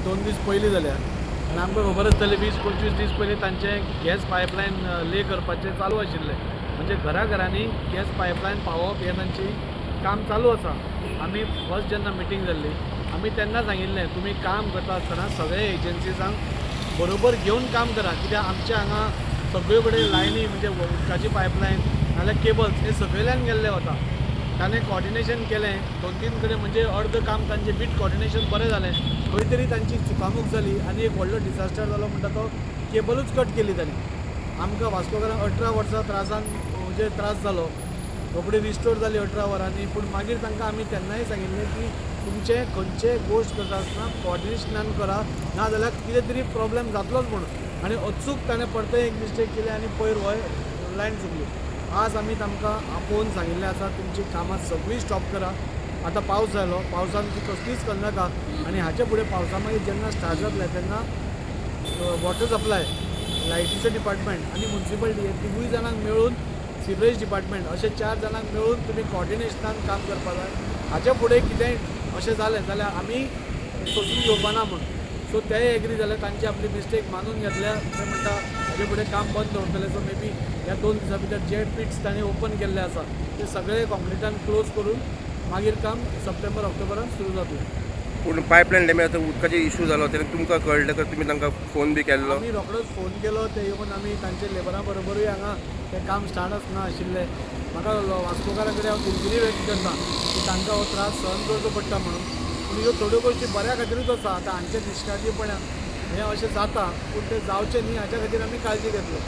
2 दीस पयलीं जाल्या आनी आमकां खबर आसतलें 20-25 दीस पयलीं तांचें गॅस पायपलायन ले करपाचें चालू आशिल्लें. म्हणजे घराघरांनी गॅस पायपलायन पावोवप हें तांची काम चालू आसा. आमी फर्स्ट जेन्ना मिटींग जाल्ली आमी तेन्ना सांगिल्लें तुमी काम करता आसतना सगळे एजन्सीजांक बरोबर घेवन काम करा, कित्याक आमच्या हांगा सगळे कडेन लायनी म्हणजे उदकाची पायपलायन नाजाल्यार केबल्स हे सगळेल्यान गेल्ले वता. ताणें कॉर्डिनेशन केलें 2-3 कडेन, म्हणजे अर्द काम तांचें बीट कॉर्डिनेशन बरें जालें, खंय तरी तांची चुकामूक जाली आनी एक व्हडलो डिसास्टर जालो म्हणटा तो केबलूच कट केली ताणें. आमकां वास्कोकारांक 18 वर्सां त्रासान म्हणजे त्रास जालो, रोखडी रिस्टोर जाली 18 वरांनी. पूण मागीर तांकां आमी तेन्नाय सांगिल्लें की तुमचें खंयचें गोश्ट करता आसतना कॉर्डिनेशनान करा, ना जाल्यार कितें तरी प्रॉब्लेम जातलोच म्हणून. आनी अचूक ताणें परतें एक मिस्टेक केली आनी पयर होय लायन चुकली. आज आमी तांकां आपोवन सांगिल्लें आसा तुमची कामां सगळीं स्टॉप करा. आतां पावस जालो, पावसान ती कसलीच करनाका आनी हाचे फुडें पावसा मागीर जेन्ना स्टार्ट जातलें तेन्ना वॉटर सप्लाय, लायटीचें डिपार्टमेंट आनी मुन्सिपालिटी हे तिगूय जाणांक मेळून सिवरेज डिपार्टमेंट अशे 4 जाणांक मेळून तुमी कॉर्डिनेशनान काम करपाक जाय. हाचे फुडें कितेंय अशें जालें जाल्यार आमी सोंसून घेवपा ना म्हूण. सो तेय एग्री जाले, तांची आपली मिस्टेक मानून घेतल्या. ते म्हणटा हाजे फुडें काम बंद दवरतले. सो मे बी ह्या 2 दिसां भितर जे पिट्स तांणी ओपन केल्ले आसा ते सगळे कॉन्क्रिटान क्लोज करून मागीर काम सप्टेंबर ऑक्टोबरान सुरू जातलें. पूण पायपलायन डॅमेज आतां उदकाचो इशू जालो तेन्ना तुमकां कळ्ळें तर तुमी तांकां फोन बी केल्लो? आमी रोखडोच फोन केलो, ते येवन आमी तांचे लेबरां बरोबरूय हांगा तें काम स्टार्ट आसना आशिल्लें. म्हाका वास्कोकारां कडेन हांव दिलगिरी व्यक्त करता की तांकां हो त्रास सहन करचो पडटा म्हणून. पूण ह्यो थोड्यो गोश्टी बऱ्या खातीरूच आसा. आतां हांचे निश्काळजीपणान हें अशें जाता, पूण तें जावचें न्ही हाच्या खातीर आमी काळजी घेतली.